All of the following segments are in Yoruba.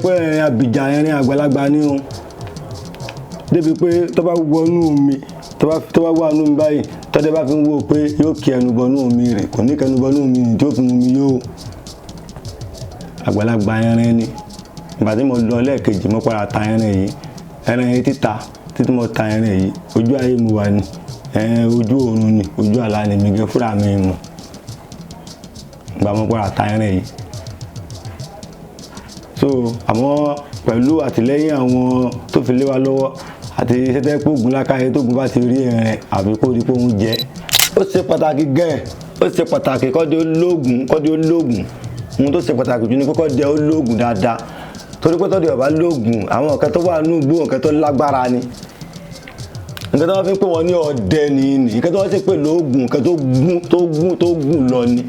pé ẹran abìjà, ẹran àgbàlagbà ni o. Débi pé tó bá wọnú omi, tó bá wà nú omi báyìí, tọ́dẹ bá fi ń wò pé yóò kí ẹnu bọnú omi rẹ̀, kò ní kẹnu bọnú omi rẹ̀ tí ó fi mú mi yóò. Àgbàlagbà ẹran ni. Ìgbà tí mo lọ lẹ́ẹ̀kejì, mo padà ta ẹran yìí. Ẹran yìí títa, títí mo ta ẹran yìí, ojú ayé mi wà ní, ojú oorun ni, ojú àlá ni, mi gẹ fúnra mi mọ̀. Ìgbà mo padà ta ẹran yìí. So àmọ́ pẹ̀lú àtìlẹ́yìn àwọn tó fi lé wa lọ́wọ́ àti iṣẹ́ tẹ́ pé Ògún lákàyè tó Ògún bá ti rí ẹran àbí kó rí pé òun jẹ. Ó ṣe pàtàkì gan-an, ó ṣe pàtàkì kọ́dé ológun, kọ́dé ológun. Ohun tó ṣe pàtàkì jù ni pé kọ́dé ológun dáadáa. Torí pé tọ́dé ọba lógun, àwọn nǹkan tó wà nínú igbó, nǹkan tó lágbára ni. Nǹkan tó wọ́n fi ń pè wọ́n ní ọdẹ ni, nǹkan tó wọ́n sì pè lóògùn, nǹkan tó gún, tó gún, tó gùn lọ ni.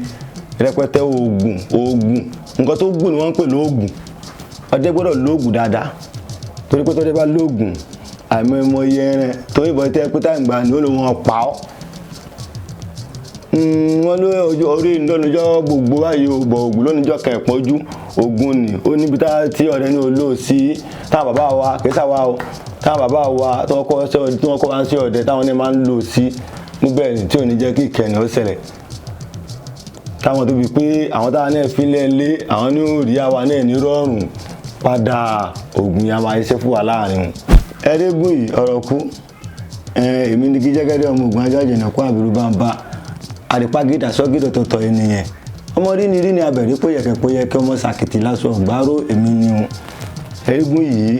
Rẹpẹtẹ oògùn, oògùn, nǹkan tó gùn ni wọ́n ń pè lóògùn. Ọdẹ gbọ́dọ̀ lóògùn dáadáa. Torí pé tọ́dẹ bá lóògùn, àìmọye ẹran tó yìnbọn tẹ́ pé táìmù gbà ní ó lè wọ́n pa ọ́. Wọ́n ló orí lónìjọ́ gbogbo báyìí o, bọ̀ Ògún lónìjọ́ kẹ̀pọ́njú Ògún ni. Ó níbi tá tí ọ̀rẹ́ ní olóòsí táwọn bàbá wa kì í sàwa o, táwọn bàbá wa tí wọ́n kọ́ sí ọdẹ, tí wọ́n kọ́ wá sí ọdẹ táwọn ní máa ń lò sí níbẹ̀ ni tí ò ní jẹ́ kí ìkẹyìn ó ṣẹlẹ̀. Táwọn tó fi pé àwọn táwọn náà fi lé lé àwọn ní òrì àwa náà ní rọrùn padà Ògún yẹn máa ṣiṣẹ́ fún wa láàrin wọn. Ẹrẹ́gùn yìí ọ̀rọ̀ kú. Èmi ní kí jẹ́gẹ́dẹ́ ọmọ Ògún ajá jẹ̀nà kó àbúrú bá ń bá àdìpágídà sọ́gídọ̀ tọ̀tọ̀ ènìyàn. Ọmọ rí ni rí ni abẹ̀rí póyẹ̀kẹ́ póyẹ̀kẹ́ ọmọ sàkìtì lásán ọ̀gbárò èmi ni o. Eégún yìí,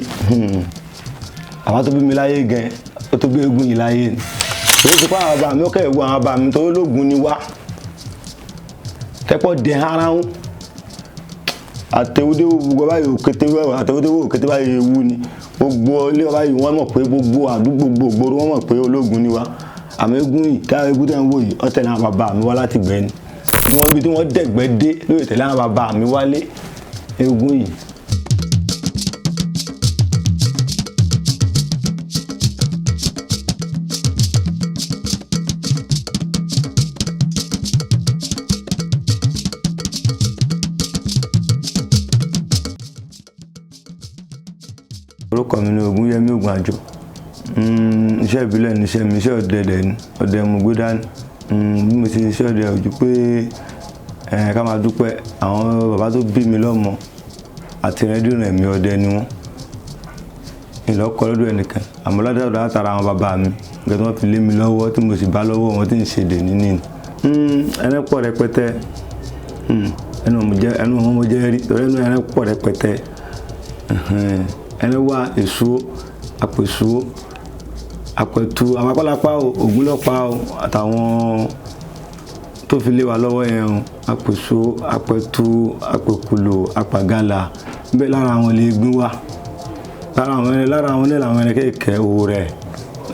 àwa tó bí mi láyé gan, ó tó bí eégún yìí láyé ni. Èyí ti pa àwọn bàbá mi, ó kẹ́ ìwọ àwọn bàbá mi tó lógun ni wá. Tẹ́pọ̀ dẹ̀ ara ń. Àtẹwédé gbogbo báyìí òkété wẹ̀wẹ̀, àtẹwédé òkété báyìí ewu ni. Gbogbo ilé báyìí wọ́n mọ̀ pé gbogbo àdúgbò gbogbo wọ́n mọ̀ pé ológun ni wá. Àmọ́ eégún yìí, táwọn eégún tẹ̀ ń wò yìí, ó tẹ̀lé àwọn bàbá mi wá láti gbẹ́ ni. Bí wọ́n bí tí wọ́n dẹ̀gbẹ́ dé lórí tẹ̀lé àwọn bàbá mi wálé, eégún yìí. Orúkọ mi ni Ògúnyẹmí Ògúnàjò. Iṣẹ́ ìbílẹ̀ ni iṣẹ́ mi, iṣẹ́ ọdẹ dẹ̀ ni, ọdẹ mo gbé dání. Bí mo ṣe iṣẹ́ ọdẹ ojú pé ká máa dúpẹ́ àwọn bàbá tó bí mi lọ́mọ àti rẹ́díò mi ọdẹ ni wọ́n. Ìlọ́kọ lọ́dọ̀ ẹnìkan, àmọ́ lọ́dọ̀ látara àwọn bàbá mi, nǹkan tí wọ́n fi lé mi lọ́wọ́ tí mo sì bá lọ́wọ́ wọn tí ń ṣe dè níní ni. Ẹran pọ̀ rẹpẹtẹ. Ẹnu mo jẹ́, ẹnu mo jẹ́ rí, torí ẹnu ẹran pọ̀ rẹpẹtẹ. Ẹran wà èso, àpèso, àpẹ̀tù, àwọn apálápá o, Ògún ló pa o, àtàwọn tó fi lé wa lọ́wọ́ yẹn o, àpèso, àpẹ̀tù, àpèkùlò, àpàgàlà, bẹ́ẹ̀ lára àwọn ilé gbín wà. Lára àwọn ẹran, lára àwọn náà làwọn ẹran kéékèèké owó rẹ̀,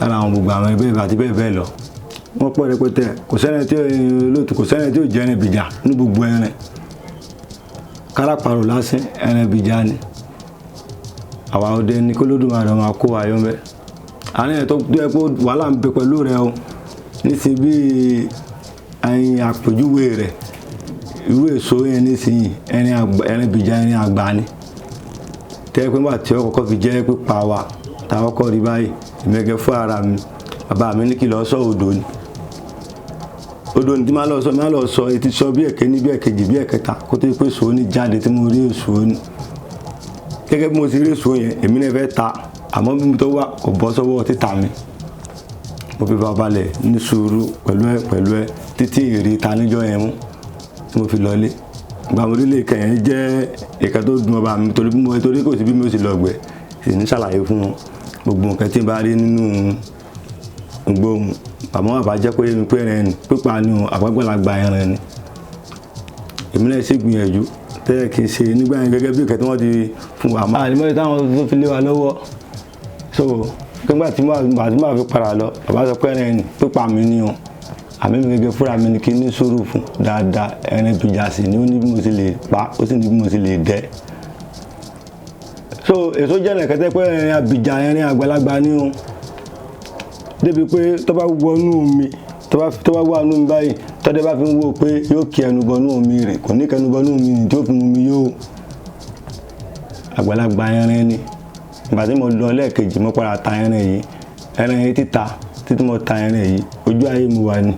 lára àwọn gbogbo àwọn ẹbí àti bẹ́ẹ̀ bẹ́ẹ̀ lọ. Wọ́n pọ̀ rẹpẹtẹ, kò sẹ́ni tí ó lóòtú, kò sẹ́ni tí ó jẹ́ ẹran ìbìjà ní gbogbo ẹran. Kárápàrò lásán, ẹran ìbìjà ni. Àwa ọdẹ ni kí Olódùmarè máa kó wa yọ ńbẹ̀. Àárín ẹ̀ tó jẹ́ pé wàhálà ń bẹ pẹ̀lú rẹ o. Nísìnyí bí ẹyin àpèjúwe rẹ̀, irú èso yẹn nísìnyí, ẹran ìbìjà, ẹran àgbà ni. Tẹ́ pé nígbà tí ó kọ́kọ́ fi jẹ́ pípa wa, ta kọ́kọ́ rí báyìí, èmi gẹ́gẹ́ fún ara mi, bàbá mi ní kí lọ sọ odò ni. Odò ni tí máa lọ sọ, máa lọ sọ, etí sọ bí ẹ̀kẹ́ ní bí ẹ̀kejì bí ẹ̀kẹta kó tó pé èso ní jáde tí mo rí èso ní. Gẹ́gẹ́ bí mo ti rí èso yẹn, èmi náà fẹ́ ta, àmọ́ bí mo tó wà kò bọ́ sọ́wọ́ títà mi. Mo fi farabalẹ̀ ní sùúrù pẹ̀lú ẹ, pẹ̀lú ẹ títí èrè ta níjọ́ yẹn mú tí mo fi lọlé. Ìgbà mo délé ìkẹyìn yẹn jẹ́ ìkan tó dùn ọba mi torí bí mo, torí kò sí bí mo ṣe lọ gbẹ, sì ní ṣàlàyé fún wọn gbogbo nǹkan tí n bá rí nínú igbó wọn. Àmọ́ bàbá jẹ́ pé mi pé ẹran ni, pípa ni o, àgbàlagbà ẹran ni. Èmi náà sì gbìyànjú tẹ́lẹ̀ kí n ṣe nígbà yẹn gẹ́gẹ́ bí nǹkan tí wọ́n ti fún wa. Àmọ́ àlùmọ́ọ́nì táwọn tó fi lé wa lọ́wọ́. So nígbà tí màá fi padà lọ, bàbá sọ pé ẹran ni, pípa mi ni o. Àmì mi gẹ́gẹ́ fúnra mi ni kí n ní sùúrù fún dáadáa. Ẹran ìbìjà sì ni ó ní bí mo ṣe lè pa, ó sì ní bí mo ṣe lè dẹ. So èso jẹ́ ẹ̀nà kẹ́tẹ́ pé ẹran abìjà, ẹran àgbàlagbà ni o. Débi pé tó bá wọnú omi, tó bá wà nú omi báyìí, tọ́dẹ bá fi ń wò pé yóò kí ẹnu bọnú omi rẹ̀, kò ní kẹnu bọnú omi ni tí ó fi mú mi yóò. Àgbàlagbà ẹran ni. Ìgbà tí mo lọ lẹ́ẹ̀kejì, mo padà ta ẹran yìí. Ẹran yìí títa títí mo ta ẹran yìí, ojú ayé mo wà ní,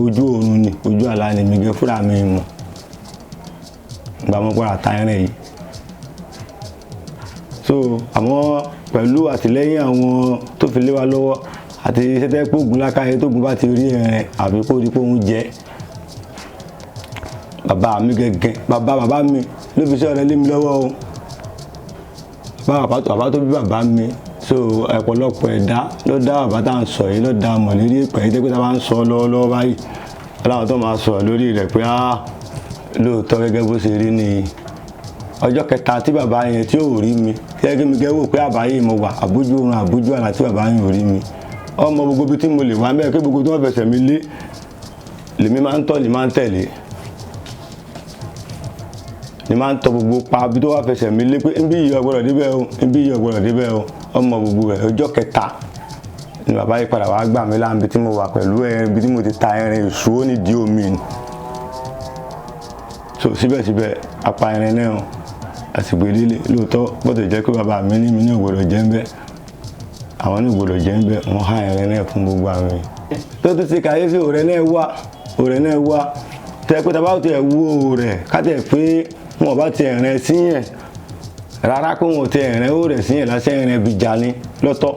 ojú oorun ni, ojú àlá ni, mi gẹ fúnra mi mọ̀. Ìgbà mo padà ta ẹran yìí. So àmọ́ pẹ̀lú àtìlẹ́yìn àwọn tó fi lé wa lọ́wọ́ àti iṣẹ́ tẹ́ pé ògùn lákàyè tógun bá ti rí ẹran àbí kó rí pé òun jẹ. Bàbá mi gẹ́gẹ́, bàbá bàbá mi ló fi iṣẹ́ ọdẹ lé mi lọ́wọ́ o. Bàbá tó bí bàbá mi. So ọ̀pọ̀lọpọ̀ ẹ̀dá ló dá bàbá tá à ń sọ yìí, ló dá mọ̀ lérí ìpẹ́ yìí, tẹ́ pé tá a bá ń sọ lọ́wọ́lọ́wọ́ báyìí, aláwọ̀ tó máa sọ̀rọ̀ lórí rẹ̀ pé á lóòótọ́ gẹ́gẹ́ bó ṣe rí ni. Ọjọ́ kẹta tí bàbá yẹn tí ò rí mi, gẹ́gẹ́ mi gẹ́gẹ́ wò pé àbáyé mo wà, àbójú oorun àbójú àlá tí bàbá yẹn ò rí mi. Ọmọ gbogbo ibi tí mo lè wá mẹ́rin pé gbogbo tí wọ́n fẹsẹ̀ mi lé lèmi máa ń tọ̀, lè máa ń tẹ̀lé, ni máa ń tọ gbogbo pa bí tó wá fẹsẹ̀ mi lé pé nbí yìí ò gbọ́dọ̀ débẹ̀ o, nbí yìí ò gbọ́dọ̀ débẹ̀ o. Ọmọ gbogbo rẹ̀. Ọjọ́ kẹta ni bàbá yìí padà wá gbà mí láǹbi tí mo wà pẹ̀lú ẹran, ibi tí mo ti ta ẹran èso ó nídìí omi ni. So síbẹ̀síbẹ̀ apá ẹran náà àsìkò ìdílé lóòótọ́ bọ́tẹ̀ jẹ́ pé bàbá mi ní mi ní ò gbọ́dọ̀ jẹ́ ń bẹ́, àwọn ní ò gbọ́dọ̀ jẹ́ ń bẹ́, wọ́n há ẹran náà fún gbogbo àwọn èèyàn. Tó tún ti kàyéfì, òrẹ́ náà wà, òrẹ́ náà wà tẹ́ pé tá a bá tiẹ̀ wo òrẹ́ ká tẹ̀ pé wọn bá ti ẹ̀rìn sí yẹn rárá, pé wọn ti ẹ̀rìn ó rẹ̀ sí yẹn lásán, ẹ̀rìn bìjà ni lọ́tọ̀,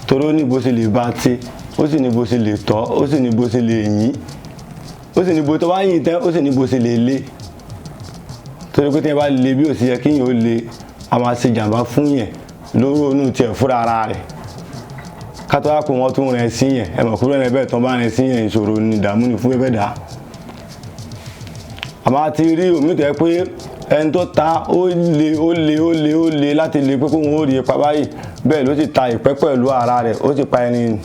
torí ó ní bó ṣe lè bá ti, ó sì ní bó ṣe lè tọ́, ó sì ní bó ṣe lè yín, ó sì ní bó tó bá yín tẹ́, ó sì ní bó ṣe lè lé, torí pé tí yẹn bá le bí ó sì yẹ kíyàn ó le, a máa ṣe jàǹbá fún yẹn lóró inú tiẹ̀ fúnra ara rẹ̀. Kátó wá pé wọ́n tún rẹ̀ sí yẹn, ẹ mọ̀ kúrò rẹ̀ bẹ́ẹ̀ tán bá rẹ̀ sí yẹn, ìṣòro ni, ìdààmú ni fún bẹ́ẹ̀ dá. Àmọ́ a ti rí omi tó yẹ pé ẹni tó ta ó le ó le ó le ó le láti le pé kóun ó rí ipa báyìí, bẹ́ẹ̀ ló sì ta ìpẹ́ pẹ̀lú ara rẹ̀, ó sì pa ẹni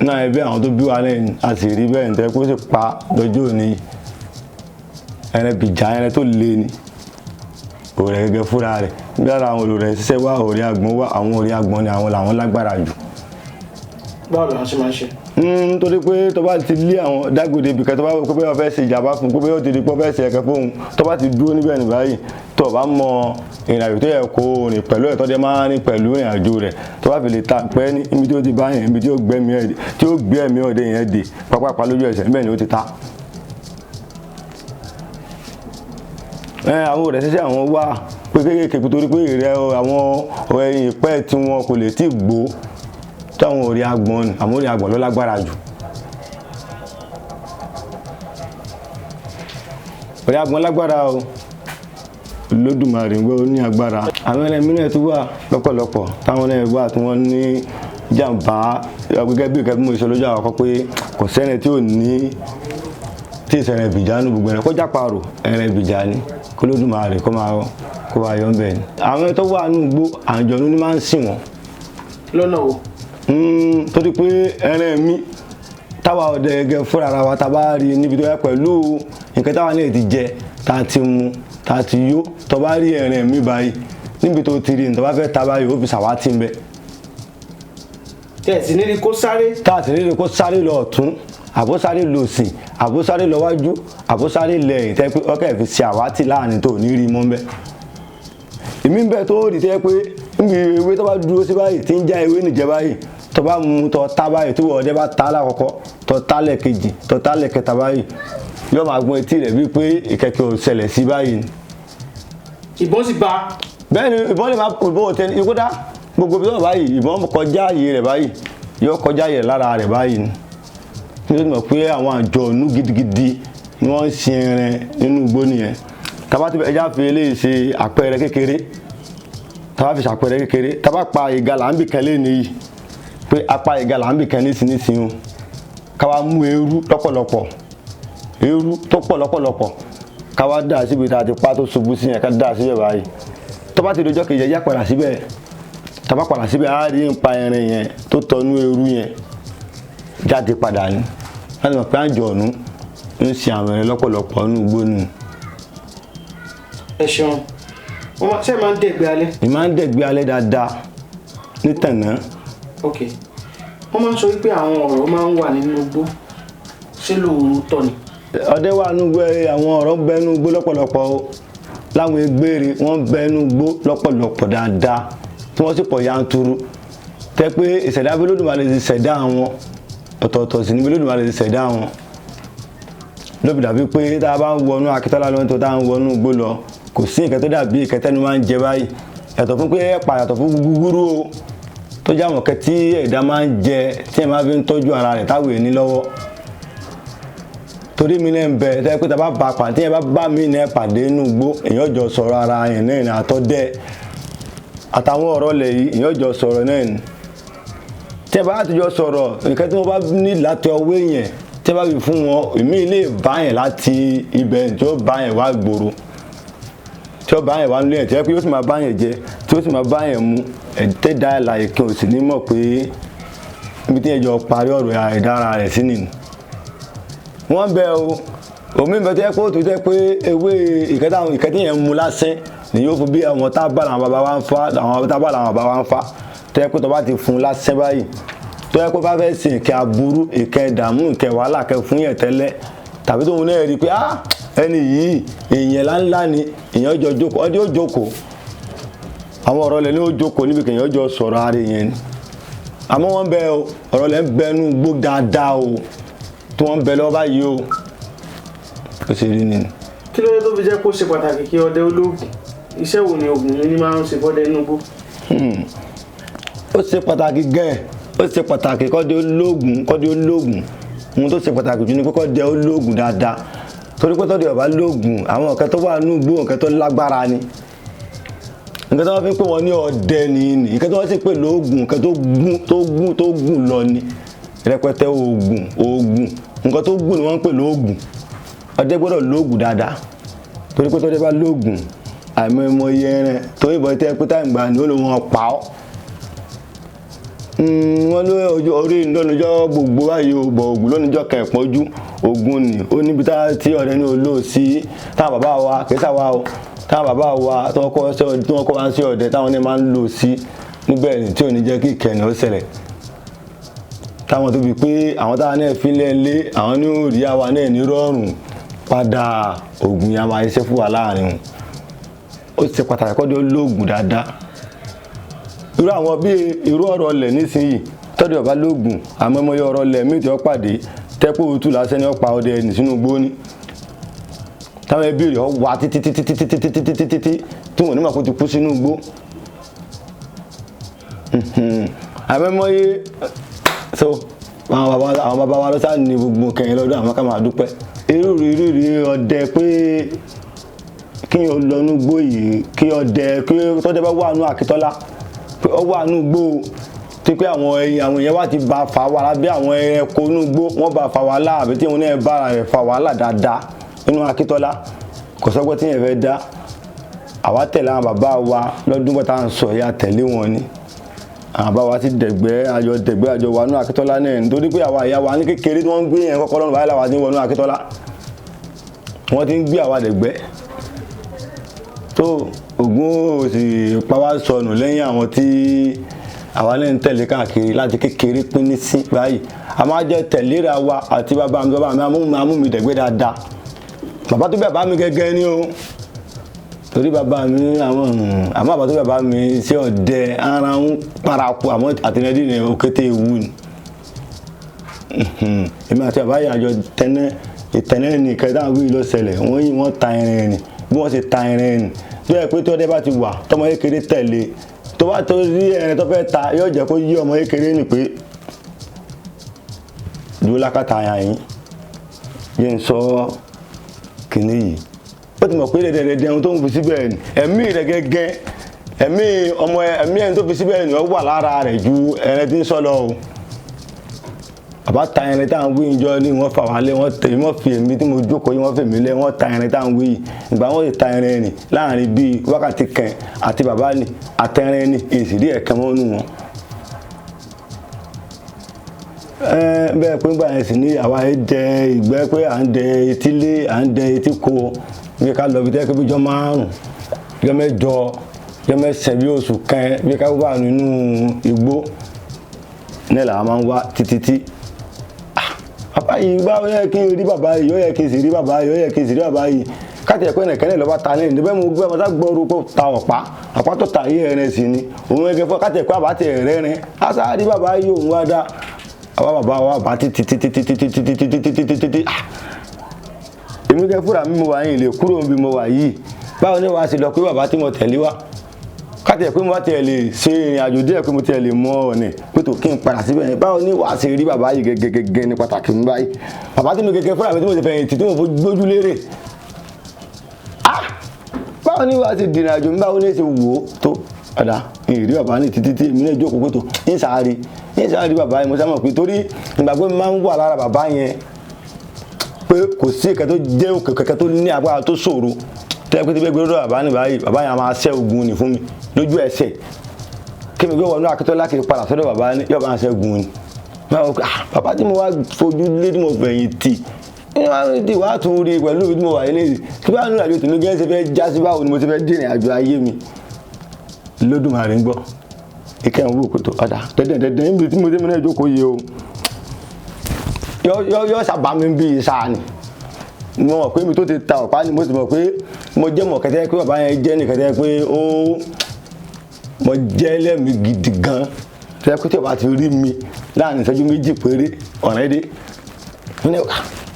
náà. Ẹbí àwọn tó bí wa lẹ́yìn a sì rí bẹ́ẹ̀ nítorí pé ó sì pa lọ́jọ́ òní. Ẹran bìjà, ẹran tó le ni òrẹ́ gẹ́gẹ́ fúnra rẹ̀. Bí ara àwọn olùrẹ̀ ṣiṣẹ́ wá, òrẹ́ àgbọ̀n wá, àwọn òrẹ́ àgbọ̀n ni àwọn làwọn lágbára jù. Báwo làwọn ṣe máa ń ṣe? Torí pé tó bá ti lé àwọn dágbére ibìkan, tó bá wò pé bóyá ó fẹ́ ṣe ìjàmbá fún un, pé bóyá ó ti di pé ó fẹ́ ṣe ẹ̀kẹ́ fóun, tó bá ti dúró níbẹ̀ ní báyìí, tó bá mọ ìrìnàjò tó yẹ kó rìn pẹ̀lú ẹ̀, tó dé máa rìn pẹ̀lú ìrìnàjò rẹ̀, tó bá fi lè ta pẹ́ ní ibi tí ó ti bá yẹn, ibi tí ó gbé ẹ̀mí ẹ̀, tí ó gbé ẹ̀mí ọ̀dẹ yẹn dé pápápá lójú ẹsẹ̀, níbẹ̀ ni ó ti ta. Àwọn ọ̀rẹ́ ṣiṣẹ́ àwọn wà pé kéékèèké, torí pé ìrẹ́ àwọn ẹyin ìpẹ́ tí wọn kò lè tí gbó táwọn orí agbọ̀n ni, àmọ́ orí agbọ̀n ló lágbára jù. Orí agbọ̀n lágbára o, Olódùmarè ń gbọ́ ó ní agbára. Àwọn ẹlẹ́mìí náà tún wà lọ́pọ̀lọpọ̀ táwọn náà wà tí wọ́n ní jàǹbá gẹ́gẹ́ bí nǹkan bí mo sọ lójú àkọ́kọ́ pé kò sẹ́ni tí ò ní tí ìṣẹ̀rẹ̀ ìbìjà nù gbogbo ẹ̀rẹ̀ kó jáparò ẹ̀rẹ̀ ìbìjà ni, kó Olódùmarè kó máa kó wa yọ ń bẹ̀ ni. Àwọn tó wà nínú igbó àǹjọ̀nú ni máa ń sìn wọ́n. Lọ́nà wo? Torí pé ẹran mi táwa ọdẹ gẹ́gẹ́ fúnra ara wa tá a bá rí níbi tó yẹ pẹ̀lú nǹkan táwa náà ti jẹ, tá a ti mu, tá a ti yó, tó bá rí ẹran mi báyìí níbi tó ti rí ní tó bá fẹ́ ta báyìí, ó fi ṣàwátì ń bẹ. Tẹ̀ sí níbi kó sáré. Tá a sì níbi kó sáré lọ ọ̀tún, àbó sáré lọ òsì, àbó sáré lọ wájú, àbó sáré lẹ́yìn, tẹ́ pé ọkẹ́ fi ṣe àwátì láàrin tó ní rí mọ́ ń bẹ. Èmi ń bẹ tó rí tẹ́ pé níbi ewé tó bá dúró sí báyìí tí ń já ewé nìjẹ báyìí, tó bá mú tó ta báyìí, tí ọdẹ bá ta lákọ̀ọ́kọ́, tó ta lẹ́ẹ̀kejì, tó ta lẹ́ẹ̀kẹta báyìí, yóò máa gbọ́n etí rẹ̀ bíi pé ìkẹ̀kẹ́ ò ṣẹlẹ̀ sí báyìí. Ìbọn sì bá. Bẹ́ẹ̀ ni ìbọn lè máa ìbọn ò tẹ ikú dá gbogbo bí wọ́n báyìí, ìbọn kọjá ààyè rẹ̀ báyìí, yóò kọjá ààyè lára rẹ̀ báyìí ni. Nítorí mọ̀ pé àwọn àjọ̀nú gidigidi ni wọ́n ń sin ẹran nínú igbó nìyẹn. Tá bá ti ẹja fi eléyìí ṣe àpẹẹrẹ kékeré, tá bá fi ṣàpẹẹrẹ kékeré, tá bá pa ìgalà ń bì kan lé nìyí, pé apá ìgalà ń bì kan nísinsìnyí o, ká wá mú eérú lọ́pọ̀lọpọ̀, eérú tó pọ̀ lọ́pọ̀lọpọ̀, ká wá dà síbi tá a ti pa tó ṣubú sí yẹn, ká dà síbẹ̀ báyìí. Tó bá ti dọjọ́ kejì, ẹja padà síbẹ̀. Tá bá padà síbẹ̀, á rí ń pa ẹran yẹn tó tọnú eérú yẹn jáde padà ní. Láti mọ̀ pé àjọ̀nú ń sin àwọn ẹran lọ́pọ̀lọpọ̀ nínú igbó nù. Ẹ ṣeun. Wọ́n máa ṣe máa ń dẹ̀gbẹ́ alẹ́? Èmi máa ń dẹ̀gbẹ́ alẹ́ dáadáa ní tànà. Ok. Wọ́n máa ń sọ wípé àwọn ọ̀rọ̀ máa ń wà nínú igbó. Ṣé lóòótọ́ ni? Ọdẹ wà nínú igbó, àwọn ọ̀rọ̀ ń bẹ nínú igbó lọ́pọ̀lọpọ̀ o. Láwọn egbére wọ́n ń bẹ inú igbó lọ́pọ̀lọpọ̀ dáadáa, tí wọ́n sì pọ̀ yanturu, tẹ́ pé ìṣẹ̀dá bí Olódùmarè ti ṣẹ̀dá wọn ọ̀tọ̀ọ̀tọ̀ sì ni bí Olódùmarè ti ṣẹ̀dá wọn. Lóbi dàbí pé tá a bá ń wọnú Akíntọ́lá lọ́wọ́ tó tá a ń wọnú igbó lọ, kò sí nǹkan tó dàbí ìkẹtẹ́nu máa ń jẹ báyìí, yàtọ̀ fún pé ẹ̀pà, yàtọ̀ fún gúgúrú o, tó jẹ́ àwọn kẹ tí ẹ̀dá máa ń jẹ tí ẹ̀ máa fi ń tọ́jú ara rẹ̀ táwọn èèyàn ní lọ́wọ́. Torí mi náà ń bẹ tẹ́ pé tá a bá ba pàdé, tí ẹ bá bá mi náà pàdé inú igbó, èèyàn jọ sọ̀rọ̀ ara yẹn náà ní àtọ́dẹ́ àtàwọn ọ̀rọ̀ lẹ̀ yìí, èèyàn jọ sọ̀rọ̀ náà ní. Tí ẹ bá ti jọ sọ̀rọ̀, nǹkan tí wọ́n bá ní láti ọwọ́ èèyàn tí ẹ bá fi fún wọn, èmi lè bá yẹn láti ibẹ̀ tí ó bá yẹn wá gbòòrò, tí ó bá yẹn wá nílé ẹ̀, tí ó sì máa bá yẹn jẹ, tí ó sì máa bá yẹn mu, ẹ̀ẹ́dẹ́dá àlàyé kí o sì ní mọ̀ pé ibi tí ẹ jọ parí ọ̀rọ̀ ẹ̀dára rẹ̀ sí nìyí. Wọ́n bẹ o, omi bẹ tẹ́ pé ó tó tẹ́ pé ewé ìkẹta àwọn ìkẹtí yẹn ń mu lásán ni yóò fún bí àwọn tábà làwọn bàbá wa ń fa, àwọn tábà làwọn bàbá wa ń fa, tẹ́ pé tó bá ti fún lásán báyìí, tó yẹ pé bá fẹ́ ṣe ìkẹ́ aburú, ìkẹ́ ìdààmú, ìkẹ́ wàhálà kẹ́ fún yẹn tẹ́lẹ̀, tàbí tóun náà rí i pé ah ẹni yìí èèyàn ńláńlá ni, èèyàn jọ jókòó, ọdí ó jókòó, àwọn ọ̀rọ̀ lẹ̀ ní ó jókòó níbi kèèyàn jọ sọ̀rọ̀ ara yẹn ni. Àmọ́ wọ́n bẹ o, ọ̀rọ̀ lẹ̀ ń bẹnu gbó dáadáa o, tí wọ́n ń bẹ lọ́wọ́ báyìí o, ó sì rí ni. Kí ló dé tó fi jẹ́ kó ṣe pàtàkì kí ọdẹ olóògùn? Iṣẹ́ wo ni oògùn ní máa ń ṣe fọ́dẹ inú igbó? Ó ṣe pàtàkì gan-an, ó ṣe pàtàkì kọ́dẹ olóògùn, kọ́dẹ olóògùn. Ohun tó ṣe pàtàkì jù ni pé kọ́dẹ olóògùn dáadáa, torí pé tọ́dẹ ọ̀bá lóògùn, àwọn nǹkan tó wà nínú igbó nǹkan tó lágbára ni. Nǹkan tó wọ́n fi ń pè wọ́n ní ọdẹ ni ní, nǹkan tó wọ́n sì pè lóògùn, nǹkan tó gún tó gún tó gùn lọ ni rẹpẹtẹ. Oògùn oògùn, nǹkan tó gùn ni wọ́n ń pè lóògùn. Ọdẹ gbọ́dọ̀ lóògùn dáadáa, torí pé tọ́dẹ bá lóògùn, àìmọye ẹran tó ìbọn tẹ́ pé táìmù gbà ní ó ló wọn pa ọ́. Wọ́n ló orí lónìjọ́ gbogbo báyìí o, bọ̀ ògùn lónìjọ́ kẹ̀pọ́jú ògùn ni ó níbi tí ọ̀rẹ́ ní olóòsí táwọn bàbá wa kìí sàwa o, táwọn bàbá wa tí wọ́n kọ́ wá sí ọdẹ táwọn ní máa ń lò sí níbẹ̀ ni tí ò ní jẹ́ kí ìkẹyìn ó ṣẹlẹ̀, táwọn tó fi pé àwọn táwọn náà fi lé lé àwọn ní òrí àwa náà ní rọrùn padà ògùn yẹn máa ṣiṣẹ́ fún wa láàrin wọn. Ó ṣe pàtàkì kọ́dọ̀ lóògùn dáadáa. Irú àwọn bí irú ọ̀rọ̀ ọlẹ̀ nísìnyí, tọ́jú ọba lóògùn, àmọ́ ọmọ yọ ọ̀rọ̀ ọlẹ̀ míì tí wọ́n pàdé tẹ́pọ̀ òtún lásán ni wọ́n pa ọdẹ ẹni sínú igbó ní, táwọn ẹbí rẹ̀ wá títí títí títí títí títí títí tí wọ́n ní mọ̀ kó ti kú sínú igbó. Àmọ́ ọmọ yé so àwọn bàbá wa lọ́sàn ní gbogbo kẹyìn lọ́dún, àwọn ká máa dúpẹ́. Irú ìrírí ọdẹ pé kí o lọ nú igbó yìí, kí ọdẹ kí tọ́dẹ bá wà nú Akíntọ́lá pé ó wà nú igbó tí pé àwọn èèyàn wá ti bá fa wàhálà, bí àwọn ẹranko nú igbó wọ́n bá fa wàhálà, àbí tí wọn náà bá ara rẹ̀ fa wàhálà dáadáa nínú Akíntọ́lá, kò sọ́gbọ́n tí yẹn fẹ́ dá. Àwa tẹ̀lé àwọn bàbá wa lọ́dún bọ́tà ń sọ ìyá tẹ̀lé wọn ni. Àwọn bàbá wa ti dẹ̀gbẹ́, àjọ dẹ̀gbẹ́, àjọ wà nú Akíntọ́lá náà, nítorí pé àwa ìyá wa ní kékeré tí wọ́n ń gbé yẹn kọ́kọ́ lọ́nà báyìí làwa ti ń wọnú Akíntọ́lá, wọ́n ti ń gbé àwa dẹ̀gbẹ́. Tó ògùn ò sì pa wá sọnù lẹ́yìn àwọn tí àwa náà ń tẹ̀lé káàkiri láti kékeré pín ní sí báyìí. A máa jẹ́ tẹ̀léra wa àti bàbá mi, bàbá mi amú mi dẹ̀gbẹ́ dáadáa. Bàbá tó bàbá mi gẹ́gẹ́ ni o, torí bàbá mi àwọn àmọ́ bàbá tó bàbá mi ṣe ọdẹ ara ń paraku, àmọ́ àtẹnudí ni òkété ewu ni. Èmi àti bàbá yìí àjọ tẹ́nẹ́ ìtẹ́nẹ́ nìkan táwọn wíì lọ ṣẹlẹ̀, wọ́n yìí wọ́n ta irin ni, bí wọ́n ṣe ta irin ni tó yẹ pé tí ọdẹ bá ti wà tọmọ kékeré tẹ̀lé, tó bá tó rí ẹrin tó fẹ́ ta yóò jẹ́ kó yí ọmọ kékeré ni pé dúró lákàtà àyà yín yé ń sọ kìnìún yìí. Ó ti mọ̀ pé dẹ̀dẹ̀dẹ̀ ohun tó ń fi síbẹ̀ ni ẹ̀mí rẹ̀ gẹ́gẹ́, ẹ̀mí ọmọ ẹ̀mí ẹni tó fi síbẹ̀ ni ó wà lára rẹ̀ ju ẹran tí ń sọ lọ o. Bàbá ta ẹran tá à ń wí ìjọ ni wọ́n fà wá lé, wọ́n tẹ̀ wọ́n fi èmi tí mo jókòó yìí wọ́n fi èmi lé, wọ́n ta ẹran tá à ń wí yìí. Ìgbà wọ́n sì ta ẹran ni láàrin bíi wákàtí kan àti bàbá ni àtẹran ni èsì rí ẹ̀kan mọ́nú wọn. Bẹ́ẹ̀ pé gbà yẹn sì ní àwa yẹn dẹ ìgbẹ́ pé à ń dẹ etí lé, à ń dẹ etí ko, bí ká lọ bí tẹ́ pé bí jọ márùn-ún, jọ mẹ́jọ, jọ mẹ́sàn-án, bí oṣù kan, bí ká wà nínú igbó náà làwọn máa ń wá títí tí. Bàbá yìí bá ó yẹ kí n rí bàbá yìí, ó yẹ kí n sì rí bàbá yìí, ó yẹ kí n sì rí bàbá yìí. Káàtì ẹ̀kọ́ ẹ̀nẹ̀kẹ́lẹ̀ lọ́ba ta ní ìdíbẹ́ mo gbé ọmọdé gbọ́rú kó ta ọ̀pá ọ̀pá tó ta yé ẹrin sí ni òun ẹgẹ fún káàtì ẹ̀kọ́ àbátì ẹ̀rẹ́ rin asáàdì bàbá yìí òun wá dá àwa bàbá wa bá títí títí títí títí títí títí títí títí. Èmi kẹ fúnra mi mo wà yìí lè kúrò níbi mo wà yìí. Báwo ni wàá ṣe lọ pé bàbá tí mo tẹ̀lé wá, káàtì ẹ̀ pé mo bá tiẹ̀ lè ṣe ìrìn àjò díẹ̀ pé mo tiẹ̀ lè mọ ọ̀nà pé tó kí n padà síbẹ̀ yẹn, báwo ni wàá ṣe rí bàbá yìí gẹ́gẹ́gẹ́ ní pàtàkì mi báyìí? Bàbá tí mo gẹ́gẹ́ fúnra mi tí mo ti fẹ̀yìntì tí mo gbójú lérè, báwo ni wàá ṣe dìrìn àjò mi, báwo ni ṣe wò ó tó ọ̀dà ìrírí bàbá ní títí tí èmi náà jókòó pé tó ń sáré ń sáré bàbá yẹn. Mo sá mọ̀ pé torí ìgbàgbọ́ mi máa ń wà lára bàbá yẹn pé kò sí ìkẹ́ tó jẹ́ òkè kẹ́kẹ́ tó ní agbára tó ṣòro tó yẹ pé tí bẹ́ẹ̀ gbé lọ́dọ̀ bàbá ní báyìí, bàbá yẹn a máa ṣẹ́ ogun ni fún mi lójú ẹsẹ̀. Kí mi gbé wọnú Akíntọ́lá kiri padà sọ́dọ̀ bàbá ní yọ̀bá ṣẹ́ ogun ni. Bàbá tí mo wá fojú lé tí mo fẹ̀yìn tì tí wàá tún rí pẹ̀lú ibi tí mo wà yìí níyì kí bá nínú àjò tèmi gẹ́gẹ́ ṣe fẹ́ já sí, báwo ni mo ṣe fẹ́ dìrìn àjò ayé mi? Lódùmarè ń gbọ́ ìkẹyìn wò kòtò ọ̀dà dẹ́dẹ́ dẹ́dẹ́ níbi tí mo dé mi náà jókòó yìí o, yọ sábà mi bí sáà ni. Mo mọ̀ pé mi tó ti ta ọ̀pá ni, mo sì mọ̀ pé mo jẹ́ mọ̀ kẹ́tẹ́ pé bàbá yẹn jẹ́ ní kẹ́tẹ́ pé ó mo jẹ́ lẹ́mìí gidi gan tó yẹ pé tí bàbá ti rí mi láàrin ìṣẹ́jú méjì péré ọ̀rẹ́ dé ní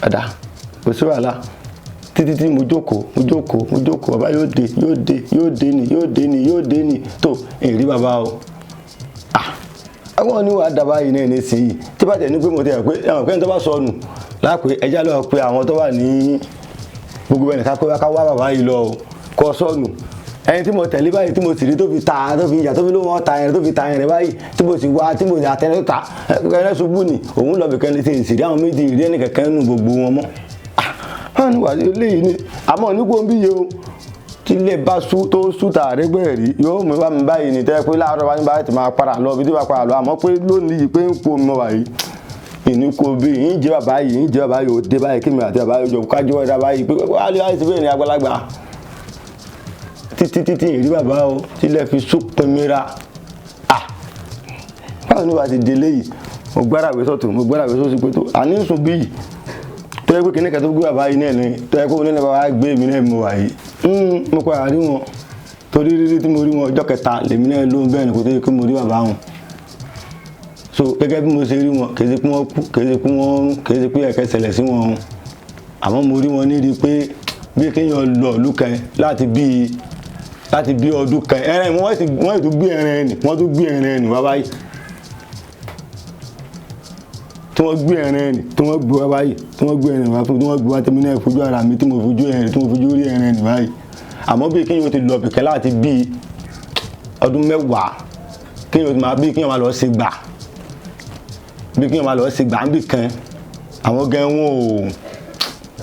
ọ̀dà kò sí wàhálà. Títí tí mo jókòó mo jókòó mo jókòó, bàbá yóò dé yóò dé yóò dé ni yóò dé ni yóò dé ni tó èrí bàbá o. Àwọn oníwà dábàá yìí náà ní sìn yìí tí bá tẹ̀ ní pé mo tẹ̀ pé ẹ̀wọ̀n pé ní tó bá sọnù lápè ẹja lọ pé àwọn tó wà ní gbogbo ẹnìkan pé ká wá bàbá yìí lọ o kọ sọnù. Ẹni tí mo tẹ̀lé báyìí tí mo sì rí tó fi ta tó fi yà tó fi ló wọ́n ta ẹni tó fi ta ẹni báyìí tí mo sì wá tí mo sì àtẹni tó ta ẹni ṣubú ni òun lọ bìkan ní ti ìsìrí àwọn méjì ìrí ẹni kẹ̀kẹ́ nù gbogbo wọn mọ́. Báwo ni wàá léyìí ni àmọ́ nígbò ń bí yìí o tí ilé bá sú tó sú tààrí gbẹ̀rẹ̀ rí yóò mú bá mi báyìí ní tẹ́ pé láàárọ̀ bá ní báyìí ti máa padà lọ ibi tí bá padà lọ, àmọ́ pé lónìí yìí pé ń po mi wà yìí ìní kò bí ń jẹ́ bàbá yìí ń jẹ́ bàbá yìí ò dé báyìí kí mi àti bàbá yìí jọ kájọ́ ọ̀dà báyìí pé wàá lè wáyé sí bẹ́ẹ̀ ni àgbàlagbà títí títí ìrí bàbá o tílẹ̀ fi sú pinmira. Báwo ni wàá ti délé yìí? Mo gbára ìwé sọ̀tún mo gbára ìwé sọ̀tún pé tó àní sùn bí yìí tó yẹ pé kìnìkan tó gbé bàbá yìí náà ni tó yẹ pé onílẹ̀ bàbá gbé mi náà mo wà yìí. Mo padà rí wọn torí rírí tí mo rí wọn ọjọ́ kẹta lèmi náà ló ń bẹ́ẹ̀ ni kò tó yẹ pé mo rí bàbá wọn. So gẹ́gẹ́ bí mo ṣe rí wọn kì í ṣe pé wọ́n kú kì í ṣe pé wọ́n rún kì í ṣe pé ẹ̀kẹ́ ṣẹlẹ̀ sí wọn o, àmọ́ mo rí wọn ní rí pé bí kéèyàn lọ ìlú kan láti bí ọdún kan ẹran wọ́n tún gbé ẹran ẹnì wọ́n tún gbé ẹran ẹnì wá báyìí tí wọ́n gbé ẹran ẹnì tí wọ́n gbé wá báyìí tí wọ́n gbé ẹran wá fún tí wọ́n gbé wá tẹ́mi náà fojú ara mi tí mo fojú ẹran tí mo fojú rí ẹran ẹnì báyìí. Àmọ́ bí kéèyàn ti lọ bìkẹ́ láti bí ọdún mẹ́wàá kéèyàn máa bí kéèyàn máa lọ ṣe gbà bí kéèyàn máa lọ ṣe gbà ń bì kan àwọn gan wọn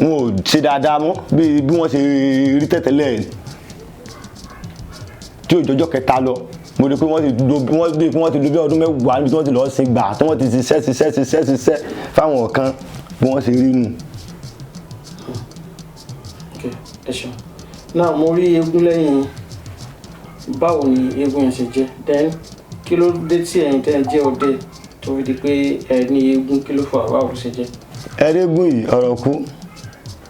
ò ṣe dáadáa mọ́ bí wọ́n ṣe rí tẹ̀tẹ̀lẹ̀ tí òjòjọ́ kẹta lọ. Mo rí pé wọ́n ti lo bí ọdún mẹ́wàá níbi tí wọ́n ti lọ́ọ́ ṣe gbà tí wọ́n ti ṣiṣẹ́ ṣiṣẹ́ ṣiṣẹ́ ṣiṣẹ́ fáwọn kan bí wọ́n ṣe rí nù. Ẹ ṣeun. Náà mo rí eégún lẹ́yìn, báwo ni eégún yẹn ṣe jẹ́? Then kí ló dé tí ẹ̀yin tẹ́ ẹ jẹ́ ọdẹ tó fi di pé ẹ ní eégún, kí ló fà báwo ló ṣe jẹ́? Ẹrẹ́gùn yìí ọ̀rọ̀ kú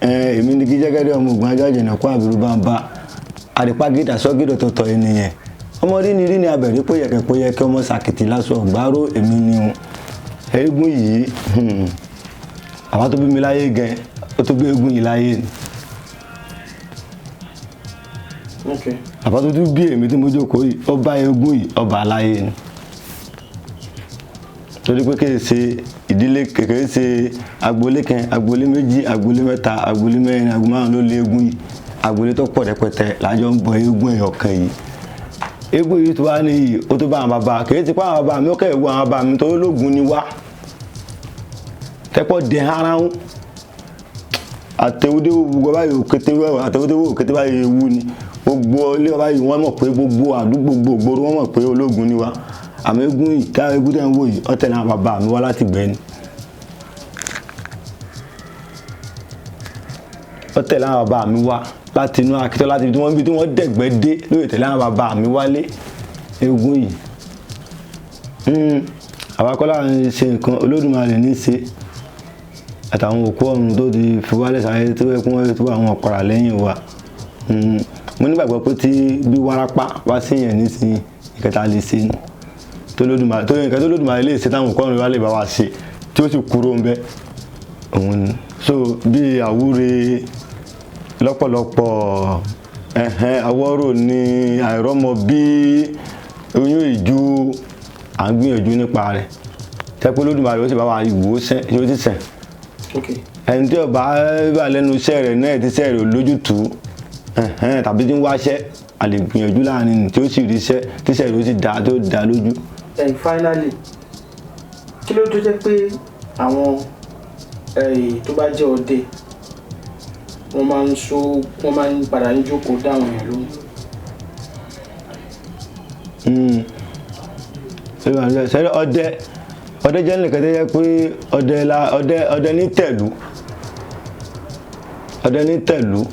èmi ní kí jẹ́gẹ́dẹ́ ọmọ ògùn ajá jẹ̀nà kó àbúrò bá ń bá àdìpágídà sọ́gídọ̀ tọ̀tọ̀ ènìyàn ọmọ rí ni rí ni abẹ̀rí póyẹ̀kẹ́ póyẹ̀kẹ́ ọmọ sàkìtì lásán ọ̀gbárò èmi ni o. Eégún yìí àwọn tó bí mi láyé gan ó tó bí eégún yìí láyé ni. Àbá tó tún bí èmi tí mo jókòó yìí ó bá eégún yìí ọba aláyé ni. Torí pé kìí ṣe ìdílé kìí ṣe agboolé kan agboolé méjì agboolé mẹ́ta agboolé mẹ́rin agboolé márùn ló lé eégún yìí, agboolé tó pọ̀ rẹpẹtẹ lájọ ń bọ eégún ẹyọ kan yìí. Eégún yìí tó wá ní yìí ó tó bá àwọn bàbá kìí ti pa àwọn bàbá mi ó kẹ́ ìwọ àwọn bàbá mi torí ológun ni wá tẹ́pọ̀ dẹ̀ ara ń àtẹwédéwò gbogbo báyìí òkété àtẹwédéwò òkété báyìí ewu ni gbogbo ilé báyìí wọ́n mọ̀ pé gbogbo àdúgbò gbogbo wọ́n mọ̀ pé ológun ni wá. Àmọ́ eégún yìí tá eégún tẹ̀ ń wò yìí ó tẹ̀lé àwọn bàbá mi wá láti gbẹ́ ni. Ó tẹ̀lé àwọn bàbá mi wá láti inú Akíntọ́lá láti ibi tí wọ́n dẹ̀gbẹ́ dé lóye tẹ̀lé àwọn bàbá mi wálé eégún yìí. Àwa kọ́ là ń ṣe nǹkan Olódùmarè ní ṣe. Àtàwọn òkú ọ̀run tó ti fi wálẹ̀ sáyé tó yẹ kí wọ́n tó àwọn ọ̀pàrà lẹ́yìn wa. Mo nígbàgbọ́ pé tí bí wárápá wá sí yẹn nísìnyí, ìkẹta lè ṣe ni tó Olódùmarè, tó nǹkan tó Olódùmarè lè ṣe táwọn òkú ọ̀run wa lè bá wa ṣe tí ó sì kúrò ń bẹ òun ni. So bí àwúre lọ́pọ̀lọpọ̀, ẹ̀hẹ́n, àwọ̀rò ní àìrọ́mọ bí oyún ìju, à ń gbìyànjú nípa rẹ̀ tẹ́pẹ́ Olódùmarè ó sì bá wa wò ó sẹ́ yóò sì sẹ̀. Ẹni tí ó bá wà lẹ́nu iṣẹ́ rẹ̀ náà tí iṣẹ́ rẹ̀ ò lójútùú, ẹ̀hẹ́n, tàbí tí ń wáṣẹ́, a lè gbìyànjú láàrin tí ó sì rí iṣẹ́ tí iṣẹ́ rẹ̀ ó sì dá tó dá lójú. And finally, kí ló tó jẹ́ pé àwọn tó bá jẹ́ ọdẹ, wọ́n máa ń so, wọ́n máa ń padà ń jókòó dáhùn yẹn lóhùn? Sẹ́rí ọdẹ, ọdẹ jẹ́ nìkan tó yẹ pé ọdẹ la ọdẹ ọdẹ ní tẹ̀lú, ọdẹ ní tẹ̀lú.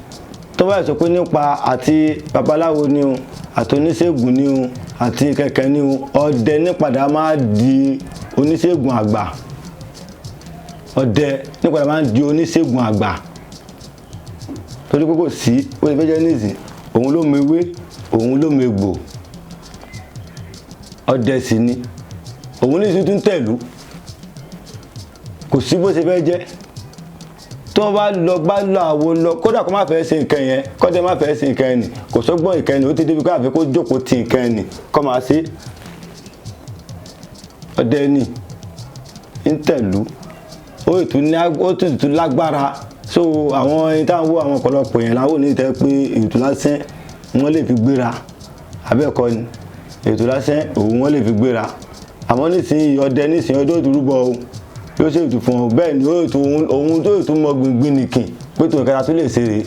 Tó bá sọ pé nípa àti babaláwo ni o, àti oníṣègùn ni o, àti kẹ̀kẹ́ ni o, ọdẹ nípadà máa di oníṣègùn àgbà. Ọdẹ nípadà máa di oníṣègùn àgbà torí pé kò sí ó ti fẹ́ jẹ́ nísìn, òun ló mọ ewé, òun ló mọ egbò, ọdẹ sì ni òun ní ìsìn tún tẹ̀lú. Kò sí bó ṣe fẹ́ jẹ́ tó bá lọ gbá lọ àwo lọ, kódà kó má fẹ́ ṣe nǹkan yẹn, kọ́dẹ má fẹ́ ṣe nǹkan yẹn nì, kò sọ́gbọ́n nǹkan yẹn nì, ó ti débi kó àfi kó jókòó ti nǹkan yẹn nì kó máa ṣe. Ọdẹ ni ń tẹ̀lú, ó tún lágbára. So àwọn ẹni táwọn wo àwọn ọ̀pọ̀lọpọ̀ yẹn láwọn ò ní tẹ́ pé ètò lásán wọ́n lè fi gbéra abẹ́ẹ̀kọ́ ni, ètò lásán òun wọ́n lè fi gbéra. Àmọ́ nísìnyí ọdẹ nísìnyí ọdẹ òtún rúbọ o, yóò ṣe ètò fún ọ, bẹ́ẹ̀ ni ó ètò ohun tó ètò mọ gbìngbìn nìkìn pé tó nǹkan tó lè ṣe rèé.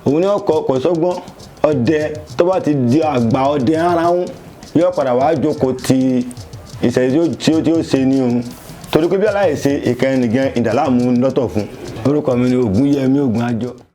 Òun ni ọkọ̀ kò sọ́gbọ́n. Ọdẹ tó bá ti di àgbà ọdẹ ara ń yóò padà wá jókòó ti ìṣẹ̀lẹ̀ tí ó ṣe ní òun, torí pé bí aláìṣe ìkẹyìn nìkan ìdàlámú lọ́tọ̀ fún. Orúkọ mi ni Ògúnyẹmí Ògúnàjọ.